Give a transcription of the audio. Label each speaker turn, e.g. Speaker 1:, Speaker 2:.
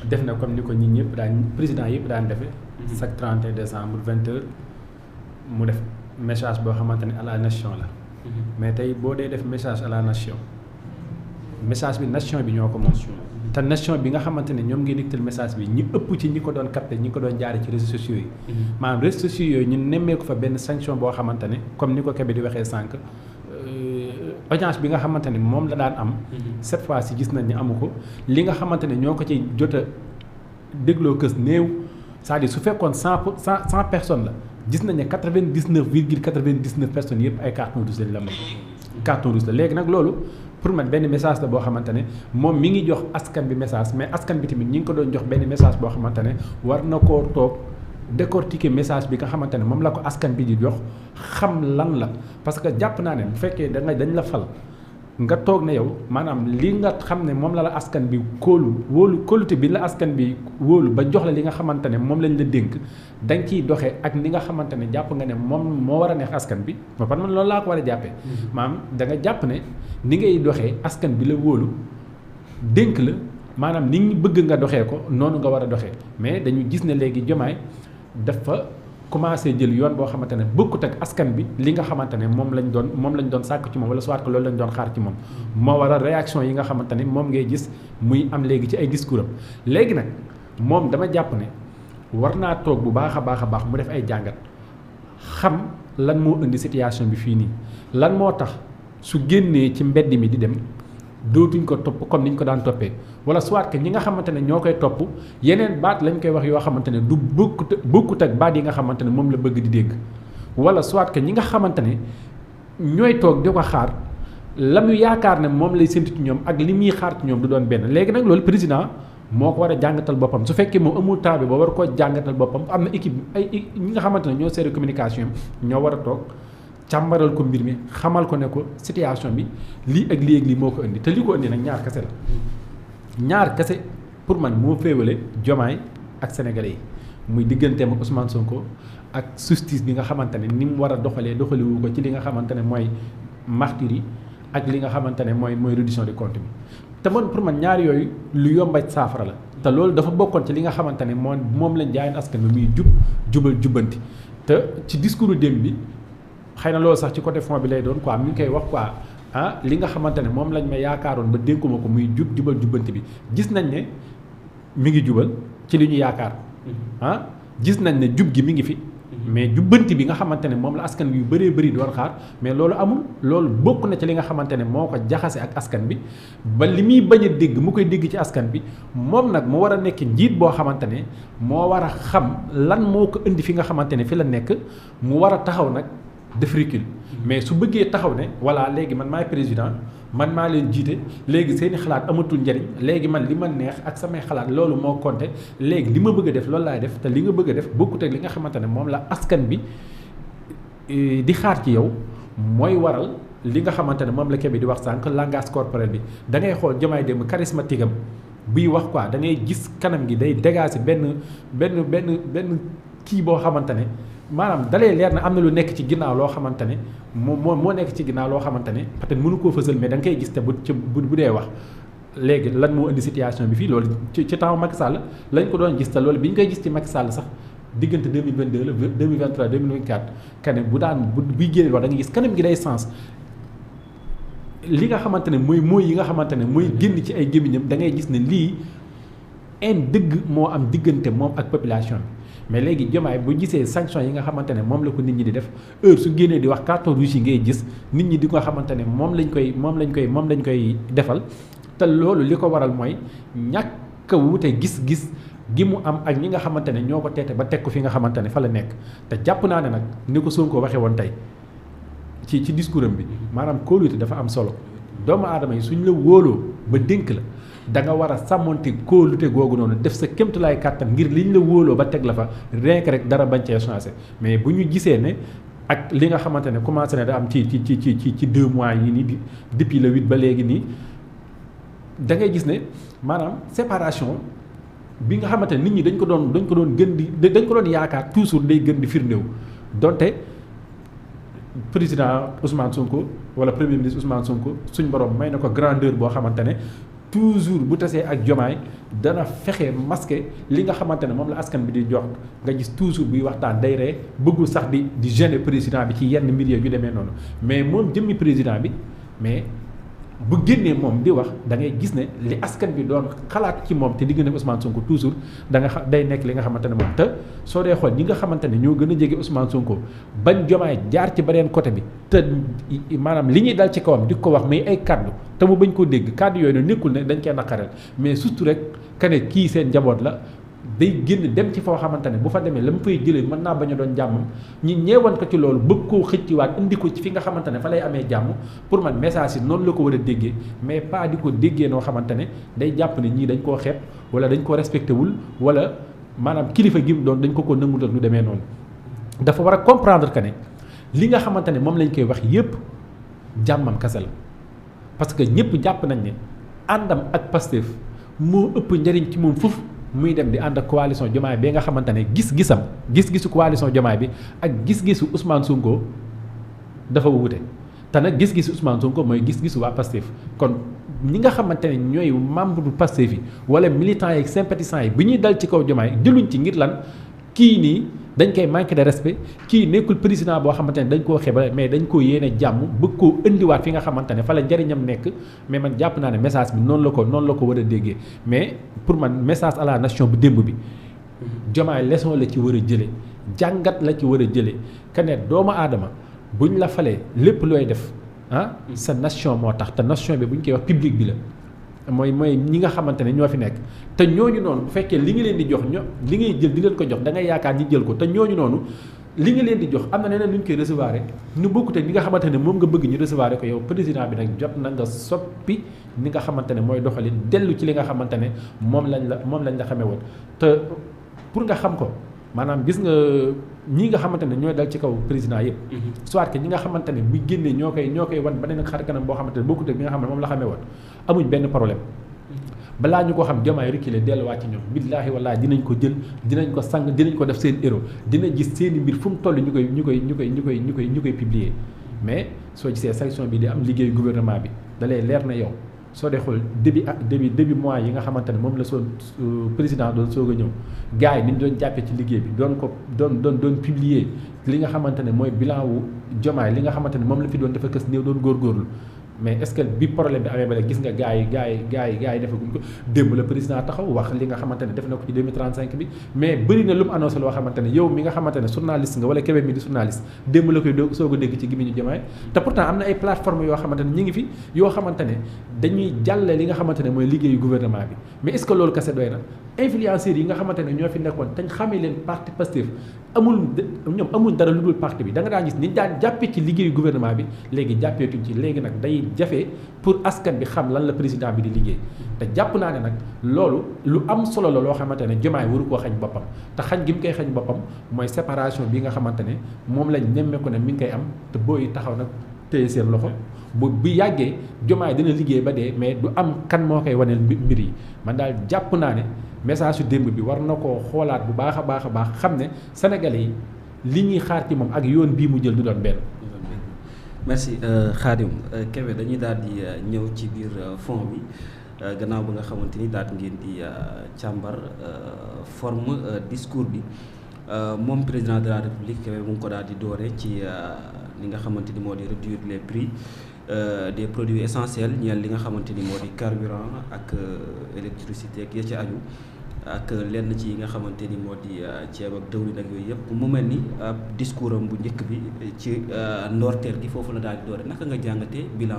Speaker 1: def na comme ni ko ñi ñëpp daan président yëpp daan defee. chaque 31 décembre 20h mu def message boo xamante ne à la nation la. mais tey boo dee def message à la nation message bi nation bi ñoo ko moom. te nation bi nga xamante ne ñoom ngi dictal message bi ñi ëpp ci ñi ko doon capté ñi ko doon jaare ci réseaux sociaux yi. maanaam réseaux sociaux yooyu ñu nemmeeku fa benn sanction boo xamante ne comme ni ko Kébé di waxee sànq. audience bi nga xamante ne moom la daan am. cette fois ci gis nañ ni amu ko li nga xamante ne ñoo ko ci jot a dégloo kës néew c'est-à-dire su fekkoon 100 personnes la gis nañ ne 99,99 personnes yëpp ay carton rouge lañ la mën. carton rouge la léegi nag loolu pour man benn message la boo xamante ne moom mi ngi jox askan bi message mais askan bi tamit ñi ngi ko doon jox benn message boo xamante ne war na koo toog. décortiquer message bi nga xamante ne moom la ko askan bi di jox xam lan la parce que jàpp naa ne bu fekkee dañ la fal nga toog ne yow maanaam li nga xam ne moom la askan bi kóolute bi la askan bi wóolu ba jox la li nga xamante ne moom lañ la dénk dañ ciy doxee ak ni nga xamante ne jàpp nga ne moom moo war a neex askan bi ba pare man loolu laa ko war a jàppee. maanaam da nga jàpp ne ni ngay doxee askan bi la wóolu dénk la maanaam ni ñu bëgg nga doxee ko noonu nga war a doxee mais dañu gis ne léegi Diomaye dafa commencé jël yoon boo xamante ne bokkut ak askan bi li nga xamante ne moom lañ doon sàkk ci moom wala soit que loolu lañ doon xaar ci moom moo waral réaction yi nga xamante ne moom ngay gis muy am léegi ci ay discours am léegi nag moom dama jàpp ne war naa toog bu baax a baax mu def ay jàngat xam lan moo indi situation bi fii nii lan moo tax su génnee ci mbedd mi di dem dootuñ ko topp comme niñ ko daan toppee wala soit que ñi nga xamante ne ñoo koy topp yeneen baat lañ koy wax yoo xamante ne du bokkut ak baat yi nga xamante ne moom la bëgg di dégg wala soit que ñi nga xamante ne ñooy toog di ko xaar la mu yaakaar ne moom lay séntu ci ñoom ak li muy xaar ci ñoom du doon benn léegi nag loolu président moo ko war a jàngatal boppam su fekkee moom amul temps bi ba war koo jàngatal boppam am na équipe ñi nga xamante ne ñoo seere communication ñoo war a toog càmbaral ko mbir mi xamal ko ne ko situation bi lii ak lii moo ko indi te li ko indi nag ñaar kese la ñaar kese pour man moo féewale Diomaye ak sénégalais yi muy digganteem ak Ousmane Sonko ak justice bi nga xamante ne ni mu war a doxalewu ko ci li nga xamante ne mooy martyrs yi ak li nga xamante ne mooy reddition des comptes bi te man pour man ñaar yooyu lu yombaj saafara la te loolu dafa bokkoon ci li nga xamante ne moom lañ jaayoon askan bi muy jubal jubbanti te ci discours démb bi xëy na loolu sax ci côté fond bi lay doon quoi mi ngi koy wax quoi li nga xamante ne moom lañ ma yaakaaroon ba dénkuma ko muy jubal jubbanti bi gis nañ ne mi ngi jubal ci li ñu yaakaar gis nañ ne jub gi mi ngi fi mais jubbanti bi nga xamante ne moom la askan yu bëree bëri doon xaar mais loolu amul loolu bokk na ci li nga xamante ne moo ko jaxase ak askan bi ba li muy bañ a dégg mu koy dégg ci askan bi moom nag mu war a nekk njiit boo xamante ne moo war a xam lan moo ko indi fi nga xamante ne fi la nekk mu war a taxaw nag def recul mais su bëggee taxaw ne voilà léegi man maay président man maa leen jiite léegi seeni xalaat amatul njariñ léegi man li ma neex ak samay xalaat loolu moo compté léegi li ma bëgg a def loolu laay def te li nga bëgg a def bokkut ak li nga xamante ne moom la askan bi di xaar ci yow mooy waral li nga xamante ne moom la Kébé di wax sànq langage corporel bi da ngay xool Diomaye dem charismatique am buy wax quoi da ngay gis kanam gi day dégager benn kii boo xamante ne maanaam dalee leer na am na lu nekk ci ginnaaw loo xamante ne moo nekk ci ginnaaw loo xamante ne peut-être mënu koo fësal mais da nga koy gis te bu dee wax léegi lan moo indi situation bi fii loolu ci temps Macky Sall lañ ko doon gis te loolu bi ñu koy gis ci Macky Sall sax diggante 2022 la 2023 2024 kane bu buy génne wax da nga gis kanam gi day sens li nga xamante ne mooy yi nga xamante ne mooy génn ci ay gémmiñam da ngay gis ne lii dëgg moo am diggante moom ak population bi mais léegi Diomaye bu gisee sanction yi nga xamante ne moom la ko nit ñi di def heure su génnee di wax carton rouge yi ngay gis nit ñi di ko xamante ne moom lañ koy defal te loolu li ko waral mooy ñàkk a wute gis-gis gi mu am ak ñi nga xamante ne ñoo ko teete ba teg ko fi nga xamante ne fa la nekk te jàpp naa ne nag ni ko Sonko waxee woon tey ci discours am bi maanaam kóolute dafa am solo doomu aadama yi suñ la wóoloo ba dénk la da nga war a sàmmonte kóolute googu noonu def sa kéemtulaay kàttan ngir liñ la wóoloo ba teg la fa rien que rek dara bañ cee changé mais bu ñu gisee ne ak li nga xamante ne commencé na da am ci 2 mois yi nii depuis le 8 ba léegi nii da ngay gis ne maanaam séparation bi nga xamante ne nit ñi dañ ko doon yaakaar toujours day gën di firndéew donte président Ousmane Sonko wala premier ministre Ousmane Sonko suñ borom may na ko grandeur boo xamante ne toujours bu tasee ak Diomaye dana fexe masquer li nga xamante ne moom la askan bi di jox nga gis toujours buy waxtaan day ree bëggul sax di gêner président bi ci yenn mbir yu demee noonu mais moom jëmmi président bi mais bu génnee moom di wax da ngay gis ne li askan bi doon xalaat ci moom te diggante Ousmane Sonko toujours da nga day nekk li nga xamante ne moom te soo dee xool ñi nga xamante ne ñoo gën a jege Ousmane Sonko bañ Diomaye jaar ci beneen côté bi te maanaam li ñuy dal ci kawam di ko wax mais ay kaddu te mu bañ koo dégg kaddu yooyu nekkul ne dañ koy naqareel mais surtout rek que ne kii seen njaboot la day génn dem ci foo xamante ne bu fa demee la mu fay jëlee mën naa bañ a doon jàmmam ñi ñeewan ko ci loolu bëgg koo xëcciwaat indi ko ci fi nga xamante ne fa lay amee jàmm pour man message yi noonu la ko war a déggee mais pas di ko déggee noo xamante ne day jàpp ne ñii dañ koo xeeb wala dañ ko respecté wul wala maanaam kilifa gi doon dañ ko nangul ak lu demee noonu dafa war a comprendre que ne li nga xamante ne moom lañ koy wax yépp jàmmam kese la parce que ñëpp jàpp nañ ne àndam ak Pastef moo ëpp njëriñ ci moom foofu muy dem di ànd ak coalition Diomaye bi nga xamante ne gis-gisu coalition Diomaye bi ak gis-gisu Ousmane Sonko dafa wute te nag gis-gisu Ousmane Sonko mooy gis-gisu waa Pastef kon ñi nga xamante ne ñooy membre du Pastef yi wala militants yi ak sympathisants yi bi ñuy dal ci kaw Diomaye jëluñ ci ngir lan kii nii dañ koy manqué de respect kii nekkul président boo xamante ne dañ koo xebal mais dañ koo yéene jàmm bëgg koo indiwaat fi nga xamante ne fa la njëriñam nekk mais man jàpp naa ne message bi noonu la ko war a déggee mais pour man message à la nation bu démb bi Diomaye leçon la ci war a jëlee jàngat la ci war a jëlee que ne doomu aadama buñ la falee lépp looy def sa nation moo tax te nation bi buñ koy wax public bi la mooy ñi nga xamante ne ñoo fi nekk te ñooñu noonu bu fekkee li nga leen di jox li ngay jël di leen ko jox da ngay yaakaar ñi jël ko te ñooñu noonu li nga leen di jox am na neneen lu ñu koy recevoir ñu bokkute ni nga xamante ne moom nga bëgg ñu recevoir ko yow président bi nag jot na nga soppi ni nga xamante ne mooy doxalin dellu ci li nga xamante ne moom lañ la xamee woon te pour nga xam ko maanaam gis nga ñi nga xamante ne ñooy dal ci kaw président yëpp soit que ñi nga xamante ne bu génnee ñoo koy wan beneen xar kanam boo xamante ne bokkute bi nga xam ne moom la xamee woon amuñ benn problème balaa ñu ko xam Diomaye reculer delluwaat ci ñoom billaahi wallaahi dinañ ko jël dinañ ko sang dinañ ko def seen héros dina gis seeni mbir fu mu toll ñu koy publier mais soo gisee sanction bi di am liggéeyu gouvernement bi da lay leer na yow soo dee xool début mois yi nga xamante ne moom la soo président doon soog a ñëw gars yi ni ñu doon jàppee ci liggéey bi doon publier li nga xamante ne mooy bilan wu Diomaye li nga xamante ne moom la fi doon dafa kës néew doon góorgóorlu mais est-ce que bi problème bi amee ba léegi gis nga gars yi defaguñ ko démb la président taxaw wax li nga xamante ne def na ko ci 2035 bi mais bëri na lu mu annoncé loo xamante ne yow mi nga xamante ne journaliste nga wala Kébé mi di journaliste démb la koy soog a dégg ci gémmiñu Diomaye te pourtant am na ay plateforme yoo xamante ne ñu ngi fi yoo xamante ne dañuy jàlle li nga xamante ne mooy liggéeyu gouvernement bi mais est-ce que loolu kese doy na influenceurs yi nga xamante ne ñoo fi nekkoon tañ xamee leen parti Pastef ñoom amul dara lu dul parti bi da nga daan gis ni daan jàppee ci liggéeyu gouvernement bi léegi jàppeetuñ ci léegi nag day jafe pour askan bi xam lan la président bi di liggéey te jàpp naa ne nag loolu lu am solo la loo xamante ne Diomaye waru koo xañ boppam te xañ gi mu koy xañ boppam mooy séparation bi nga xamante ne moom lañ nemmeeku ne mi ngi koy am te booy taxaw nag téye seen loxo bu yàggee Diomaye dina liggéey ba dee mais du am kan moo koy waneel mbir yi man daal jàpp naa ne message su démb bi war na koo xoolaat bu baax a baax xam ne Sénégalais yi li ñuy xaar ci moom ak yoon bii mu jël du doon benn.
Speaker 2: merci Khadim Kébé dañuy daal di ñëw ci biir fond bi gannaaw ba nga xamante ni daal ngeen di càmbar forme discours bi moom président de la République Kébé mu ngi ko daal di doore ci li nga xamante ni moo di réduire les prix des produits essentiels ñeel li nga xamante ni moo di carburant ak électricité ak ya ci aju ak lenn ci yi nga xamante ni moo di ceeb ak dëwlin ak yooyu yëpp mu mel ni discours am bu njëkk bi ci ndorteel gi foofu la daal di doore naka nga jàngatee bilan